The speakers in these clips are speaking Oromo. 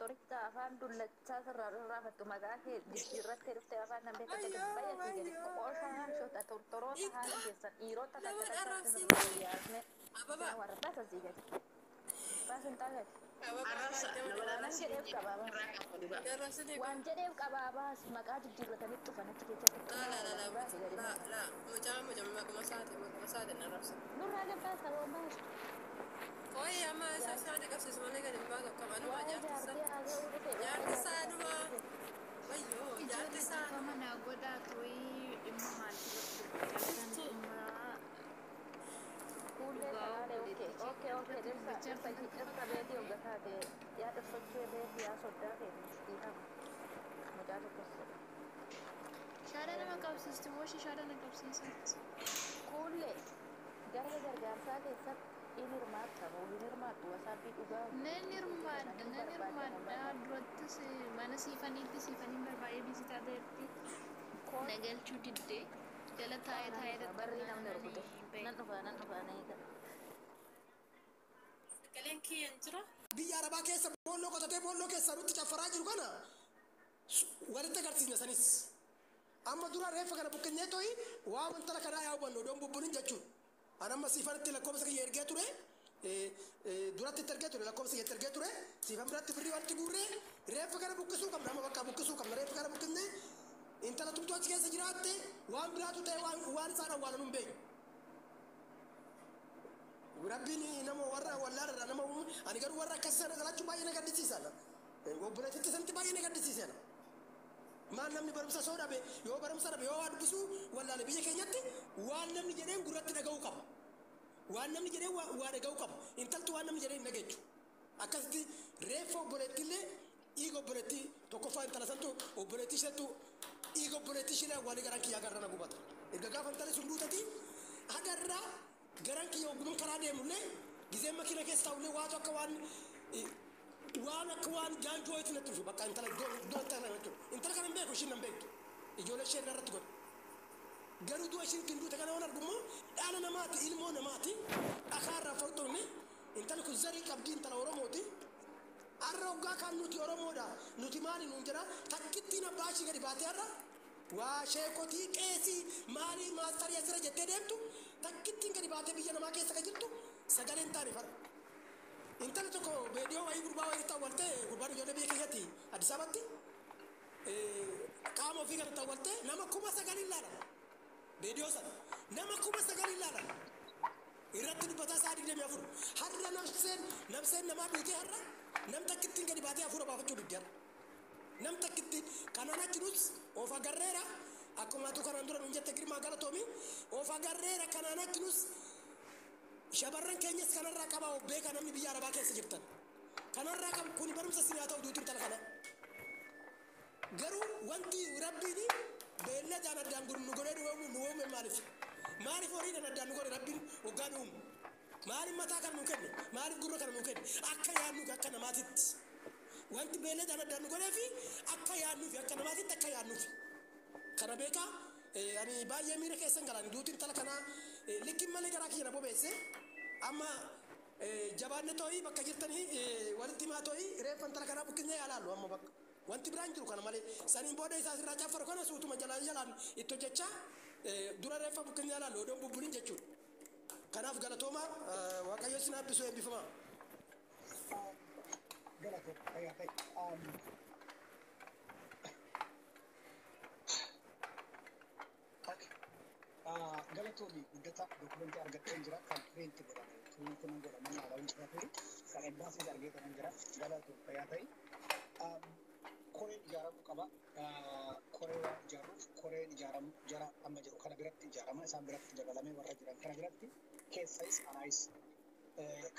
Tortoricha afaan dullachaa sirraa rarraafattu maqaa kee jijjiirrattee dhuftee afaan nan beekta gadi Ayyoo, bayyatti gadi ayyoo, qooshaashota tortoroota haala keessan dhiirota Nama takka takkaatti arrabsine. sirraa yaasne Ababa. sina warra sii gadi. Baasin taagati. Ababa. Arrabsa nama Waanan arrabsine jedheef qabaa baas. irraa qaba dhugaa. Arrabsine. Waan jedheef qabaa baas maqaa jijjiirratanii dhufan achi keessatti La la la la baasi gadi. la la mucaa mucaa maquma isaatiin arrabsine. Nurraa gabbaas ta'uu baas. Qoy amma isa isaan qabsiisu malee gadi hin baatu akkam anuma Waa'ee jaarti isaa. jaartii haasa'uu dhufe. Jaarti isaa anuma. Wayyoo jaarti Ijoollee isaa dhiifama anuma. naa godhaa turii dhimma maaltii dubbachaa dhimma Fuullee dhugaa sagaalee okkee obboleettii okkee keenya okkee irratti dhirsa dubbachaa dhirsa jirtan dhirsa beetii hoggataa ta'e yaa dhirsochee beetii yaa soddaa ta'e dhiifama mucaa tokkos jedha. Shaada nama qabsiisti moo ishee shaada na qabsiisa? Kuullee garee gargaarsaa keessatti in hirmaatta moo hin hirmaattu wasaabbii dhugaa Nan hirmaadha, nan nan barbaada nan hirmaadha. barbaada. Durattis mana siifaniitti siifaniin barbaay'ee biizii taateetti na galchuu diddee jala taa'ee Nan taa'ee dhufa barrii dadhabnaan namni ani rukute ba'e. nan dhufa nan dhufa nan eega. Sagaleen kiyya hin jira. Biyya arabaa keessa boolloo qotatee boolloo keessaa nutti caffaraa jiru kana walitti agarsiisna sanis. Amma dura reeffa kana buqqinee to'i waa wantala kanaa yaa hubannu odoon bubbunin jechuudha. An amma siifanitti lakkoofsa kiyya ergee ture. Duratti itti ergee ture, lakkoofsa kiyya itti ergee ture. Siifan biratti birrii walitti guurree reeffa kana buqqisuu qabna, amma bakka buqqisuu qabna. Reeffa kana buqqisnee intala tumtuu achi keessa jiraatte waan biraatu ta'e waan isaan awwaalan hin beeku. Rabbiin nama warra wallaala nama uume, ani garuu warra akkasii sana dhalachuu baay'ee na gaddisiisa. Obboleettitti sanatti baay'ee na gaddisiisa. Maal namni barumsa soo dhabe, yoo barumsa dhabe, yoo waa dubbisuu wallaale, biyya keenyatti waan namni jedheen gurratti dhaga'uu qaba. Waan namni jedheen waa dhaga'uu qaba. Intaltu waan namni jedheen hin dhageechu. Akkasitti reeffa obboleettiillee dhiiga obboleettii tokkoffaa intala santu obboleettii isheettu dhiiga obboleettii ishee awwaalee garaan kiyyaa garra na gubata. Erga gaafa intalli sun duutati hagarraa garaan kiyya ogummaan karaa deemullee gizeen makiina keessa taa'ullee waatu akka waan waan akka waan jaanjoo wayiitti natti dhufe bakka intala iddoo iddoo intala kana jechuudha. Intala kana hin beeku, ishiin nan beektu. Ijoollee ishee irratti godhe. Garuu du'a ishiin ittiin duute kana waan argu immoo dhala namaati, ilmoo namaati, dhakaarraa furxurni intalli kun zarii qabdi, intala Oromooti. Har'a hoggaa kan nuti Oromoodha nuti maali nuun jedha takkittiin abbaa ishii gadi baatee har'a waa sheekotii qeesii maalii maastarii asirra jettee deemtu takkittiin gadi baatee biyya namaa keessa kan jirtu sagalee hin taane fara. Intalli tokko veediyoo wayii gurbaa wayii awwaltee, gurbaan ijoollee biyya keenyatti Addis Ababatti qaama ofii kanatti awwaltee nama 9,000 ilaalan. Veediyoo sana nama 9,000 ilaalan. Irratti dubbataa sa'a 24. Har'a nafseen namaa duutee har'a nam takkittiin gadi baatee hafuura baafachuu didde har'a. Nam takkittiin kanaan achirus of agarreera akkuma atu kanaan dura nuun jette Girmaa galatoomi of agarreera kanaan achirus shamarran keenyas kanarraa qabaa of beekaa namni biyya arabaa keessa jirtan. Kanarraa qabu kuni barumsa isin haa ta'u duutiin tala kana. Garuu wanti rabbiin beelladaan addaan nu godhee nu uume maaliif? Maaliif horiidhaan addaan nu godhe rabbiin waggaa nu uume? Maaliif mataa kana nu kenne? Maaliif gurra kana nu kenne? Akka yaadnuuf akka namaatitti. Wanti beelladaan addaan nu godhee fi akka yaadnuuf akka namaatitti akka yaadnuuf. Kana beekaa ani baay'ee miira keessan galaan duutiin tala kanaa likkiin malee garaa kiyya na bobeesse. Amma jabaanne too'ii bakka jirtanii walitti himaa too'ii reeffa intala kanaa buqqisnee yaalaallu amma bakka. Wanti biraan jiru kana malee saniin booda isaa asirraa caffaru kana suutuma jalaan jalaan itti hojjechaa dura reeffa buqqisnee yaalaallu odoon bubbuliin jechuudha. Kanaaf galatooma, Waaqayyo isin eebbisu, eebbifamaa. Galatoom fayyaa ta'e. Okay. Galatoomi guddataa, dokumentii argadheen jira kan print godhame print nan godhame haala jira ture kan embaasiis argee kanan jira, galatoom fayyaa ta'e. Koreen ijaaramuu qaba. Koree waan ijaaruuf koreen ijaaramu jara amma jiru kana biratti ijaarama, isaan biratti dabalamee warra jiran kana biratti keessayis anaayis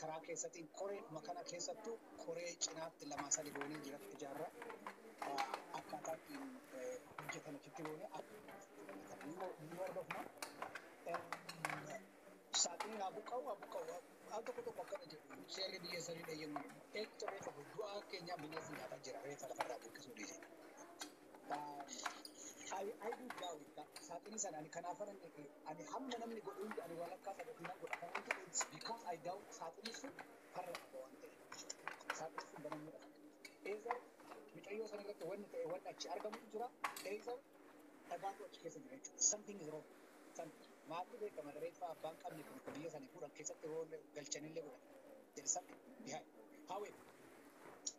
karaa keessatiin koree kana keessattuu koree cinaatti lamaa sadi goonee jiratti ijaarra. Akkaataa ittiin hojjetan achitti goonee ni hordofna. Saaxilii haa buqqa'u haa buqqa'u al tokko tokko akkana jedhu seerri biyya sanii dheeyyamu eenyutu reeffa du'aa keenyaa bineensi nyaataa jira reeffa lafarraa buqqisuu dhiise. I do doubt that saaxilii sana ani kanaaf ani hamma namni godhu hundi ani walakkaa sana ofiinan godha kan hundi, it's because I doubt saaxilii sun farra qaba waan ta'eef saaxilii sun banamuu qaba. Either keessatti wanni ta'e wanni achi argamutu jira. Eessa dhagaatu achi keessa jira jechuudha. Something is wrong. Something. Maaltu beekama, reeffa abbaan qabne kun biyya sanii fuudhan keessatti yoo galchanillee godhan. There is something behind. However,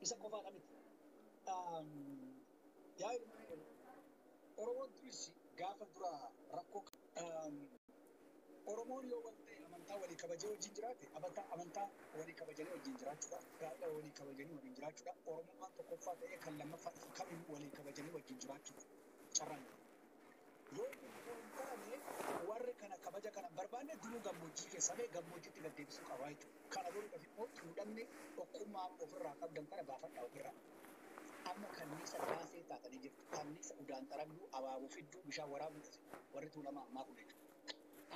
isa qofaadha miti. Yaa ilmaan Oromoon duris gaafa dura rakkoo Oromoon yoo wal ta'e amantaa walii kabajee wajjin jiraate, amantaa walii kabajanii wajjin jiraachuudha. Gaa'ela walii kabajanii waliin jiraachuudha. Oromummaan tokkoffaa ta'ee kan lammaffaa kamiyyuu walii kabajanii wajjin jiraachuudha. Carraan jiru. Yoo kun hin taane, warri kana kabaja kana hin barbaanne duruu gammoojjii keessa ba'e gammoojjiitti gad deebisuu qaba jechuudha. Kana godhuudhaaf immoo tuudhamni tokkummaa ofirraa qabdan kana baafadhaa ofirraa. Amma kanniisa daasee taatanii jirtu. Kanniisa udaan xaragduu, abaaboo fidduu, bishaan waraabuu warri tuulamaa ammaa kun jechuudha.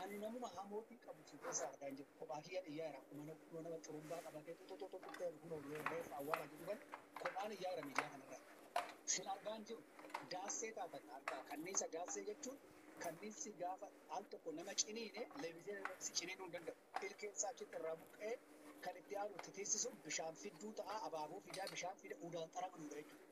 Ani namuma hamootii qabu si keessa argaa hin jiru. Kophaa kiyya iyyaa jira. Akkuma nama xurumbaa qabatee tutututututee kunoo reeffa awwaala jedhu kan kophaan iyyaa jira miidiyaa kanarraa. Sin argaa hin jiru. Daassee taatan harkaa. Kanniisa daassee jechuun kanniisi gaafa al tokko nama ciniine leebisee si ciniinuu hin danda'u. Ilkeen isaa achitti irraa buqqa'ee kan itti aanu titiisisu bishaan fidduu ta'a, abaaboo fidaa, bishaan fida, udaan xaragduudha jechuudha.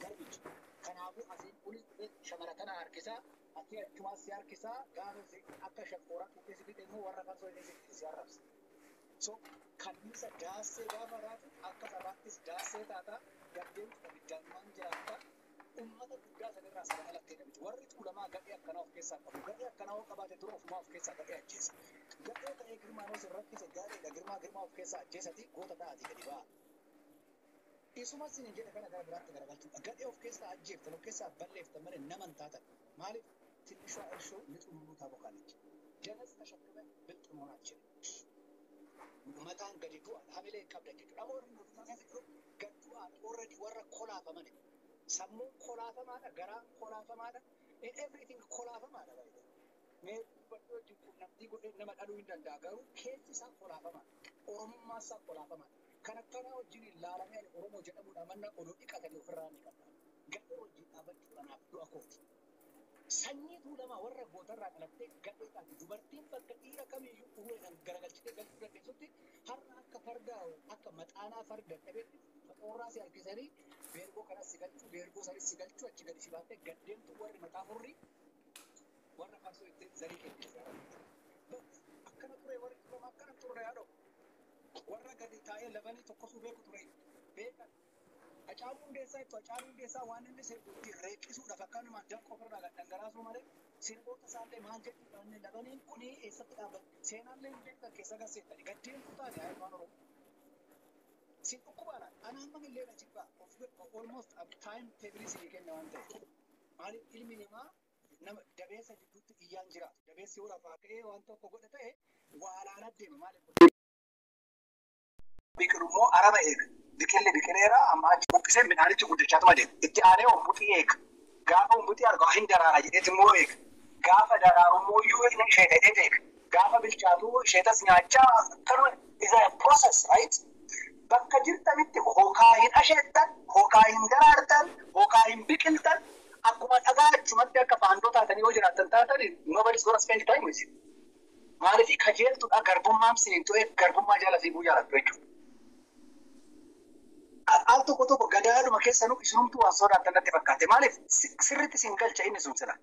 Garbicha. Kanaafuu asiin kunis dhufee shamara kana harkisaa, ati achumaas si harkisaa, gaafa si akka shakkooraa tuqee si fixe immoo warra farsoo inni si arrabsa. So kanniisa daassee gaafa raatu akka sabaattis daassee taataa gaddeemtu abiddaan jiraatta. Uummata guddaa sanirraa saba dhalattee miti. Warri tuulamaa gadhee akkanaa of keessaa qabu. Gadhee akkanaa yoo qabaate dura ofumaa of keessaa gadhee ajjeesa. Gadhee ta'ee girmaanoos irratti isa gaadheedha. Girmaa girmaa of keessaa ajjeesati goota ta'atii gadi ba'a. Isuma isin jedhe kana gara biraatti garagalchuudha. Gadhee of keessaa ajjeeftan, of keessaa balleeftan malee nama hin taatan. Maaliif ትንሿ እርሾ ንጹህ ሁሉ ታቦካለች። ደነዝ ተሸክመህ ብልጥ መሆን አትችልም። Mataan gadi du'an hamilee hin qabdan jechuudha. Amma warri mootummaa keessa jiru gad du'an, already warra kolaafaman. Sammuun kolaafamaadha, garaan kolaafamaadha, in everything kolaafamaadha baay'ee. Mee dubbadhu wajjin quunnamtii godhee nama dhaluu hin danda'a, garuu keessi isaa kolaafamaadha. Oromummaan isaa kolaafamaadha. Kan akkanaa wajjin ilaalamee ani Oromoo jedhamuudha manna odoo dhiqatanii ofirraa ni qabna. Gadhee wajjin dhaabachuu kanaaf du'a kooti. Sanyii tuulamaa warra gootarraa dhalattee gadhee taate, dubartiin bakka dhiira kamiyyuu uruudhaan garagalchitee galchuu dandeessutti har'a akka farda akka maxaanaa farda dhabeetti faxoorraa si harkisanii beergoo kanas si galchuu, beergoo sanis si galchuu, achi gadi si baattee gaddeemtu warri mataa furrii warra farsoo ittiin zarii kennu. Akkana ture warri tuulamaa, akkana ture yaadoo warra gadi taa'ee labanii tokkosuu beeku ture beekan. Hacaaluu Hundeessaa ittu Hacaaluu Hundeessaa waan inni sirbu ittiin reeqqisuudhaaf akkanumaan danqa ofirraa gad dhangalaasuu malee sirboota isaallee maal jechuudha inni labaniin kuni eessatti dhaabbata seenaallee hin beektan keessa gasseettani gaddeemtu taate haa ilmaan Oromoo. Sin dhukkubaadha. Ana hammam illee na jibbaa. Almost time table isinii kenna waan ta'eef. Maaliif ilmi namaa nama dabeessa jidduutti iyyaan jiraatu. Dabeessi yoo lafaa ka'ee waan tokko godhe ta'e waa deema, maaliif biqilu immoo araba eega. Biqilli biqileera, amma achi buqqisee midhaanichi guddachaatuma deema. Itti aanee umbuxii eega. Gaafa umbuxii argaa hin daraara jedheeti immoo eega. Gaafa daraaru immoo iyyuu inni isheetee eega. Gaafa bilchaatu isheetas nyaachaa kanuma is a process, right? Bakka jirtanitti hokaa hin asheettan, hokaa hin daraartan, hokaa hin biqiltan, akkuma dhagaa achumatti akka faandoo taatanii yoo jiraattan taatan, nobody's gonna spend time with you. Maaliif kajeeltudha garbummaan siniin tu'e garbummaa jala fiiguu jaalattu jechuudha. Al tokko tokko gadaadhuma keessanuu isinumtuu waan sodaattan natti fakkaate. Maaliif sirriitti isin galcha inni sun sila.